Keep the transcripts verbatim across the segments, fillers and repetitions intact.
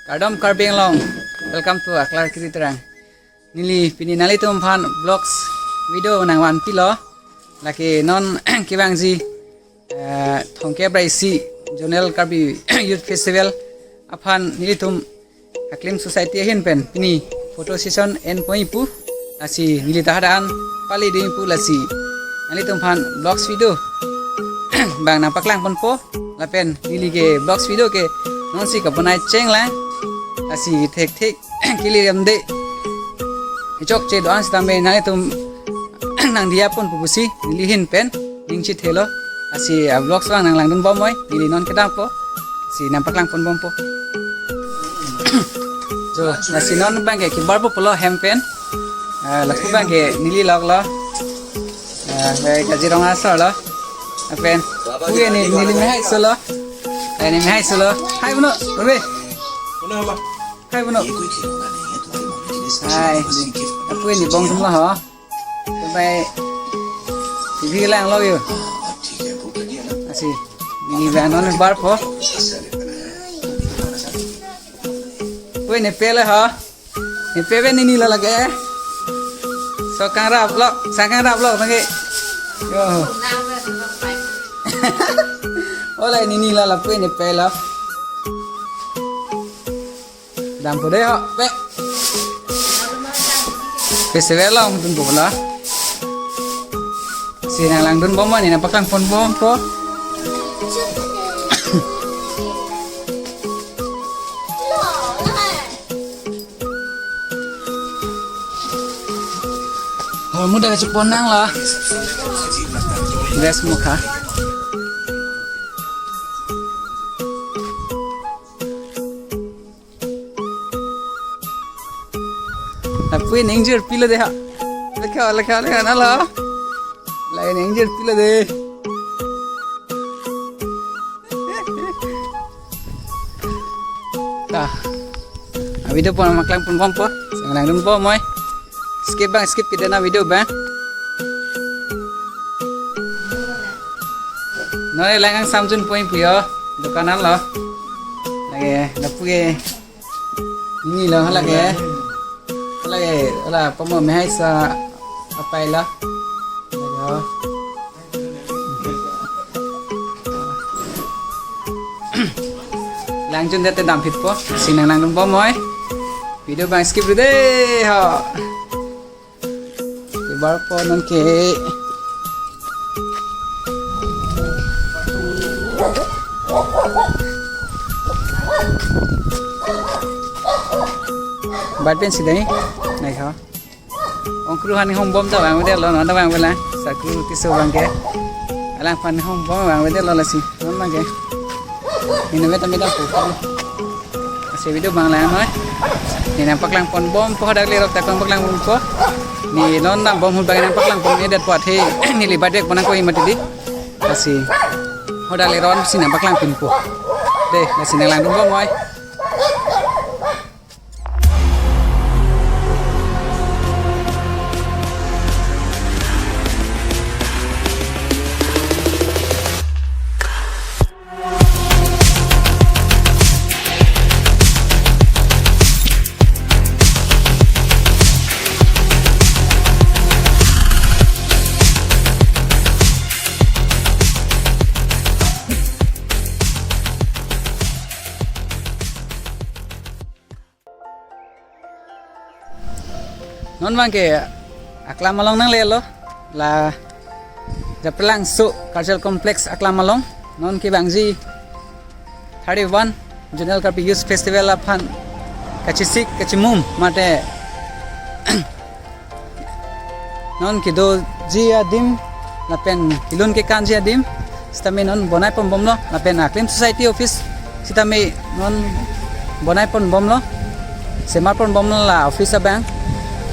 Kardom Karbi Anglong, welcome to Aklar Kiri Terang. Neli pini nanglitum aphan vlogs video nangvanpilo. Lake non kevangji, eh, thomkep ra isi Zonal Karbi Youth Festival aphan nelitum Aklim Society ahin pen pini photo session enpon-i pu. Lasi neli ta hadak an pali ding pu, lasi nanglitum aphan vlogs video abang nangpaklang ponpo. Lapen neli ke vlogs video ke nonsi kabonai chenglang. Lasi thekthek kili remde, chokche do-an sitame nanglitum nangdiya ponpo pusi neli ahin pen ning chithelo. Lasi a vlogs abang nanglangdun bom noi, neli non kedampo. Lasi nangpaklang pon bompo. So, lasi non abang ke kebarpo pulo hem pen. Ah, lapu abang ke neli lok lo. Ah, bai Kaziranga asor lo. Lapen pu ke ne, neli mehai aso lo. Eh, ne mehai aso lo. Hai, Bono, Robe. Hai, Bono. Hai. Lapu ke ne bong thum lo ho. Bai T V lang lo yo. Lasi neli abang non barpo. Pu ke ne pe lo ho. Ne pe pen neli lo lake. So kangrap lo, sang kangrap lo abang ke. Yo. Ola neli lo, lapu ke ne pe lo. Dampo dei ho, pe. Festival along dunpo lo. Lasi nanglangdun bom noi, nangpaklang pon bompo. Hor muda kachepon nang lo. Dress mukha. Lapu ke ne ingjir pilo dei ha. Lekha, lekha, lekha na lo. Lapu ke ne ingjir pilo dei. Ta. A video pon nangpaklang pon bompo. Nanglangdun bom noi. Skip abang skip kidena video abang. Non le lang samjun pon pu yo. Dukan an lo. Lake, lapu ke neli lo, lake. Lake, la pamo mehai aso apei lo. Lake. Langjun det te damphitpo, lasi nanglangdun bom noi. Video abang skip ri dei ho. Kebarpo non ke. Bat pen si dei, nai ho. Ongkru aphan inghong bom ta vangvedet lo, non ta vangvedet lang. Sakru Tisso abang ke. Alangphan inghong bom vangvedet lo lasi. Non abang ke. Neli meta meta pu. Lasi video abang lang noi. Neli nangpaklang pon bompo, hadak lerok ta nangpaklang bompo. Neli non nang bom hul abang nangpaklang pon-edet apot he. Neli badet pon nangkoi mati dei. Lasi. Hadak lerok si nangpaklang ponpo. Dei, lasi nanglangdun bom noi. Non abang ke aklam along nanglelo, la Japralangso Cultural Complex aklam along. Non kevangji thirty-one Zonal Karbi Youth Festival aphan kachesik kachemum mate non kedoji adim lapen kelun kekanji adim sitame non bonai pon bomlo, lapen Aklim Society office sitame non bonai pon bomlo, semar pon bomlo la office abang.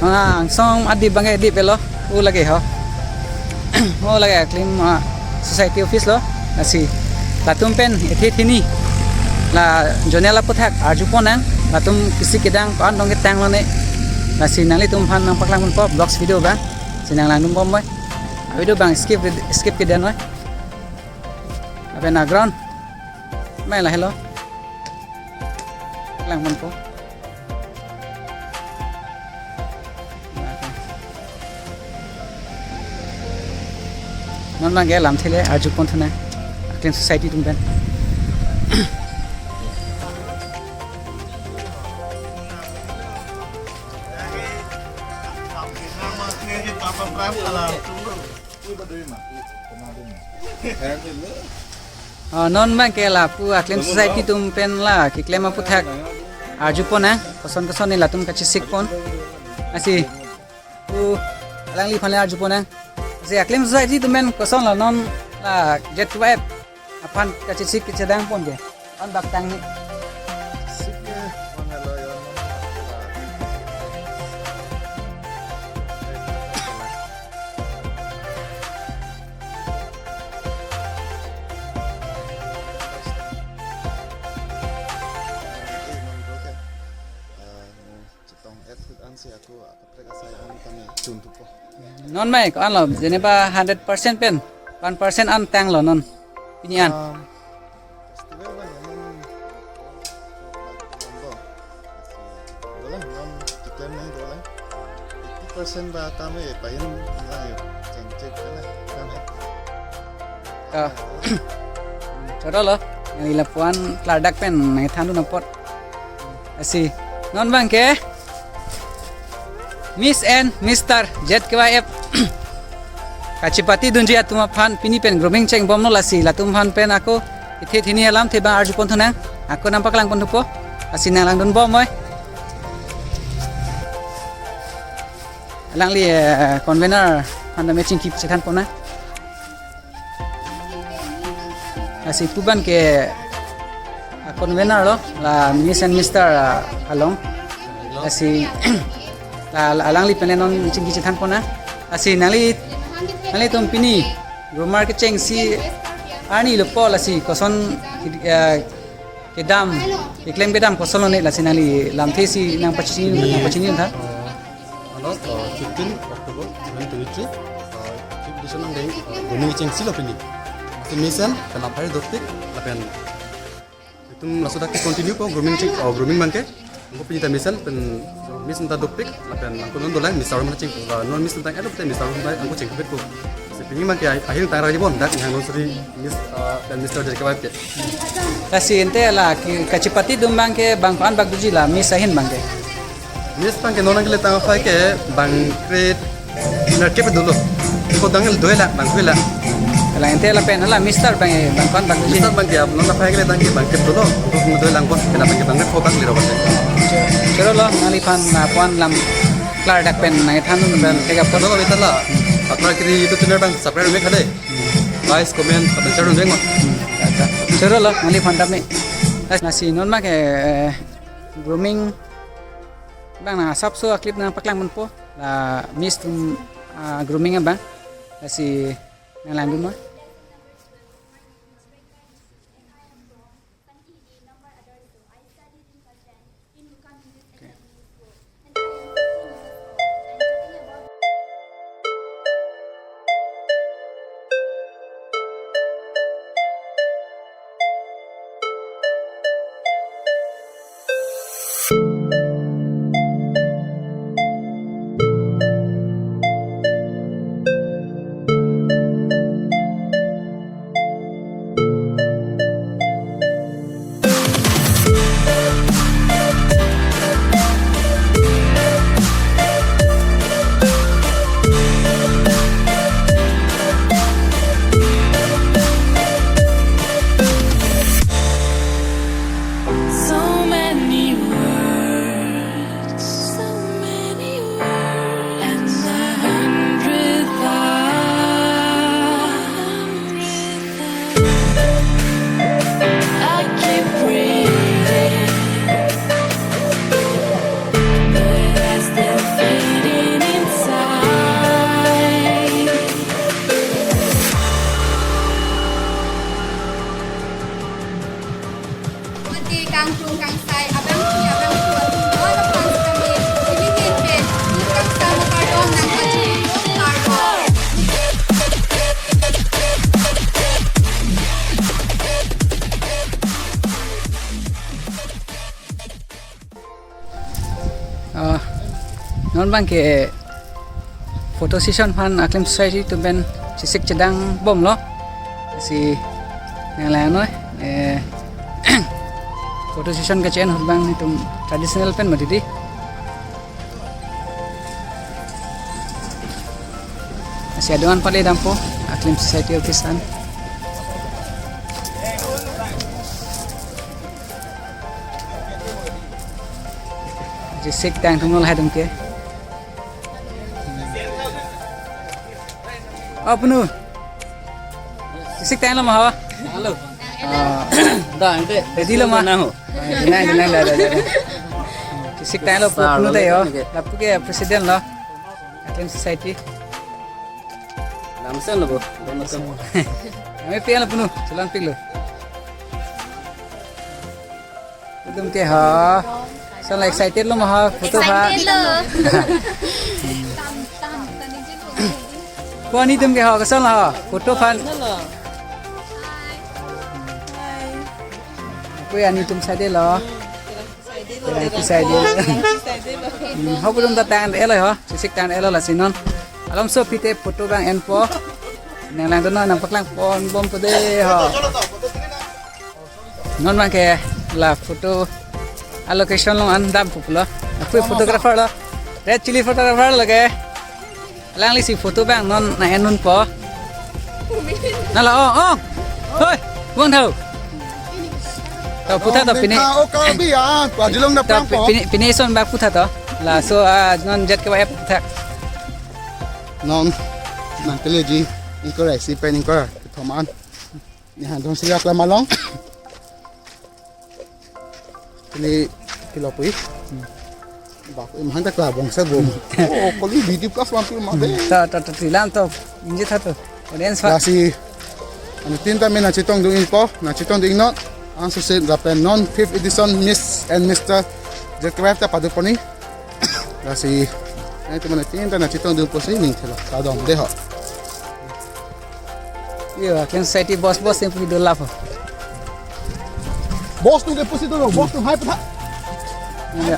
Non angsong adip abang ke dipvelo, o lake ho. O lake Aklim, ah, Society office lo. Lasi latum pen ethe theni la zonal aputhak arju pon nang, latum kisi kedang pan dong ketang lone. Lasi nanglitum aphan nangpaklang ponpo vlogs video abang. Lasi nanglangdun bom noi. A video abang skip, skip kidena noi. Lapen a ground. Mai lahelo. Lang ponpo. Non abangke lamthe le arjupon thunang. Aklem society atum pen. Ah, non abangke lapu aklem society atum pen la keklem aputhak arjupon nang, koson koson ne latum kachesikpon. Lasi pu alangliphan le arjupon nang. Lasi aklem society atum pen koson la non la Z K Y F aphan kachesik kachedangpon ke. An bak tangni. Sik ke, mana lo yon. Chetong et hut ansi ako akaprek asai an kami chun thupo. Non mai ko-an lo, jeneba hundred percent pen one percent an tanglo non. Pini an. Ah, festival ba non, non, non, non, dolang non, keklem nang dolang. Eighty percent ba kami pahin lang yo, chengchek kena kami. Ah. Choro lo, yang ila puan klardak pen nangthandun apot. Lasi non abangke Miss and Mister Z K Y F kachepatidunji atum aphan pini pen grooming chengbomlo, lasi latum aphan pen ako ithe thini alamthe abang arjupon thunang, ako nangpaklangpon thupo, lasi nanglangdunbom oi. Alangli, eh, convener aphan tame chingki chethanpon nang. Lasi pu abangke, ah, convener lo, la Miss and Mister, ah, along. Lasi la, la alangli pen le non chingki chethanpon nang. Lasi nangli, nanglitum pini groomer kechengsi arni lopo, lasi koson, ah, kedam, keklem kedam koson lone, lasi nangli lamthe si nangpachini, nangpachini tha. Ano, uh, fifteen October twenty twenty-three, uh, fifth edition angdeng, uh, grooming chengsi lo pini. Si Miss and pen aphan dopik lapen itum laso dak continue po grooming cheng, uh, grooming abangke. Angko pini ta Miss and pen Miss ta dopik lapen angko non dolang Mister mana cheng, uh, non Miss ta edok te Mister ta angko chengpetpo. Si pini abangke ai-, ahil tang rajibon dak yang non suri Miss, uh, pen Mister Z K Y F ke. Lasi ante la ke kachepatidun abangke bang ko-an bak doji la Miss ahin abangke. Miss abangke non nangkeletang aphai ke bang grade nerkep dolo. Ko dang el doi la bang doi la. Kalang ante lapen hala Mister abangke bang ko-an bak doji. Mister abangke ap non aphai keletang ke bang kep dolo. Ko doi lang bon kena abangke bang ko bang liro bang. Choro lo nangliphan lapuan lam klardak pen nangthandun pen tegapon. Dolo beta la. Apnar kiri itu tuner bang subscribe me khade. Like, comment, lapen share dun deng. Choro lo nangliphan tame. Lasi non abangke, eh, grooming abang nang asapso a-clip nangpaklangponpo. La Miss atum, ah, grooming abang. Lasi nanglangdun ma. Non abangke photo session aphan Aklim Society atum pen chesik chedang bomlo. Lasi nanglang noi, eh, photo session ke-en ahut abang itum traditional pen mati di. Lasi adung an pale dampo Aklim Society office an. Chesik tang thumlo lahai atum ke. Oh, punu. Chesik tanglo ma ho? Halo. Ah. Da, ante. Ready lo ma? Na ho. Dinang, dinang, da, da, da. Chesik tanglo, pu-, punu ta yo. Lapu ke president lo. Aklim Society. Lamsen lo, bo. Dono kam. Kami pian lo punu, jalan pik lo. Itum ke ha. Sala excited lo ma ha, photo ha. Excited lo. Ko ani atum ke ha, koson ha, photo aphan. Ko ani atum excited lo. Excited lo. Hmm, ho photo ta tang-et lo ho, chesik tang-et lo lasi non. Alomso pite photo abang enpo. Nanglang dono nangpaklang pon bompo de ho. Non abangke la photo a-location along an dampo pulo. Aphi photographer lo. Red chilli photographer lo ke. Alanglisi photo abang non nang-en unpo. Nala ong, ong. Hoi, bong thau. To putha to pini. Ka o ka bi a, pa jilong da to pang po. Pini, pini ison bak putha to. Laso, ah, non J K Y F putha. Non nangkeleji ingkoi ra isi pen ingkoi ra kethom an. Ni han dong siya klam along. Ini kilo pui. Bak imhan ta kla bong sa bom. Oh, kali B D plus one film ade. Ta, ta, ta, tilam to. Inje tha to. Audience pa. Lasi anitin ta me nangchetongdun inpo, nangchetongdun non. Angsose lapen non fifth edition Miss and Mister J K Y F ta padu poni. Lasi, eh, teman anitin ta nangchetongdun pusi ning thelo. Kadom de ho. Yo, Aklim Society boss, boss yang pergi dulu apa? Boss tu dia pusi dulu, boss tu hai putha. Iya.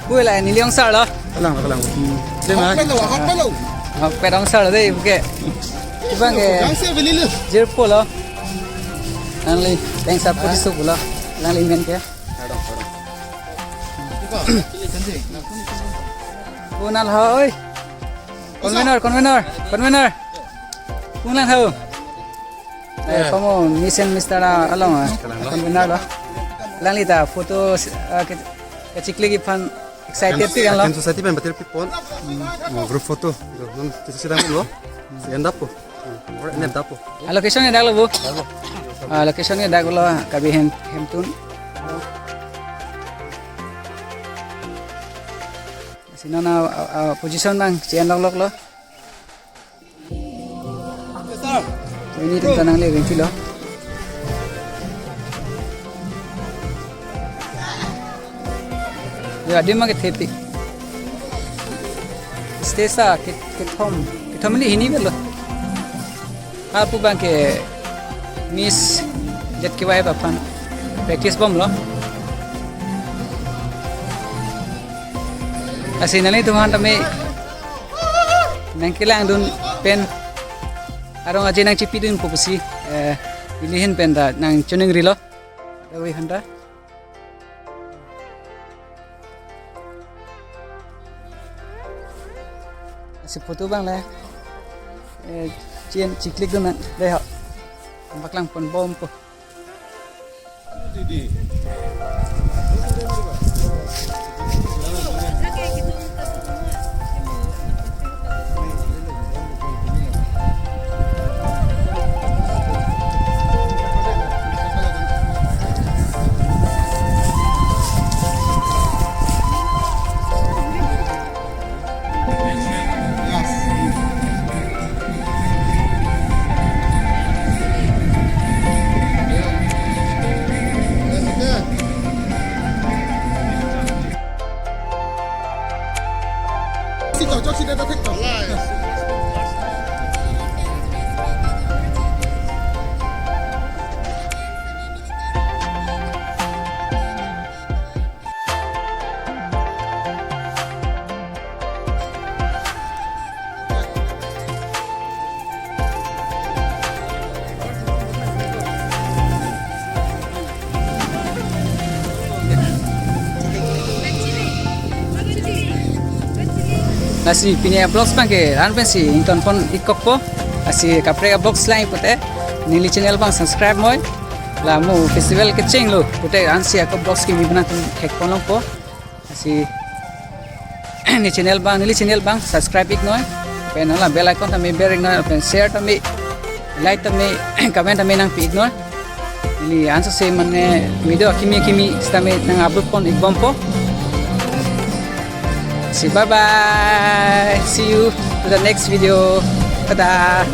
Wih lah, neli angsar lo. Kalang, kalang. Hmm. Hok pelo, hok pelo. Hok pet angsar lo deh, buke. Coba ke. Yang saya beli lu. Jirpo lo. Nangli, yang sapu di sup lo. Nangli men ke. Kadang, kadang. Kunal hoi. Convener, convener, convener. Kung lang ho. Eh, eh, kamu Miss and Mister along, ah. Kalang lo. Convener lo. Alangli ta photo, ah, ke, kechiklik aphan excited pi kan lo. Aklim Society pen batir pi pon. Hmm. Oh, group photo. Itu, non, kita sedang lo. End up po. Hmm, ora end up po. Ah, location ni dak lo, bu. Ah, location ni dak lo, Karbi Hem, Hemtun. Lasi non a, a, a position abang che-en loklok lo. Ini tentang nang le ring kilo. Ya, dia makai tepi. Stage a, ke, kethom. Kethom ini hini belo. Hapu abangke Miss Z K Y F aphan practice bomlo. Lasi nanglitum aphan tame nangkelangdun pen arong aje nangchipidunpo pusi, eh, ili ahin pen ta nangchoningrilo. Dawi handa. Lasi photo abang le, eh, che-en chiklikdun nang, dei ho. Nangpaklang pon bompo. Lasi pini a-vlogs abang ke la-an pensi ingtonpon-ik kokpo. Lasi kaprek a-vlogs lang pute neli channel abang subscribe noi. La mo festival kechenglo pute la-ansi ako vlogs kimi bana tum thekpon longpo. Lasi ne channel abang, neli channel abang subscribe-ik noi. Pen la bell icon tame ber-ik noi, pen share tame, like tame, comment tame nangpi-ik noi. Neli ansose mane video kimi kimi sitame nang-upload pon-ik bompo. Lasi bye bye. See you to the next video. Tada.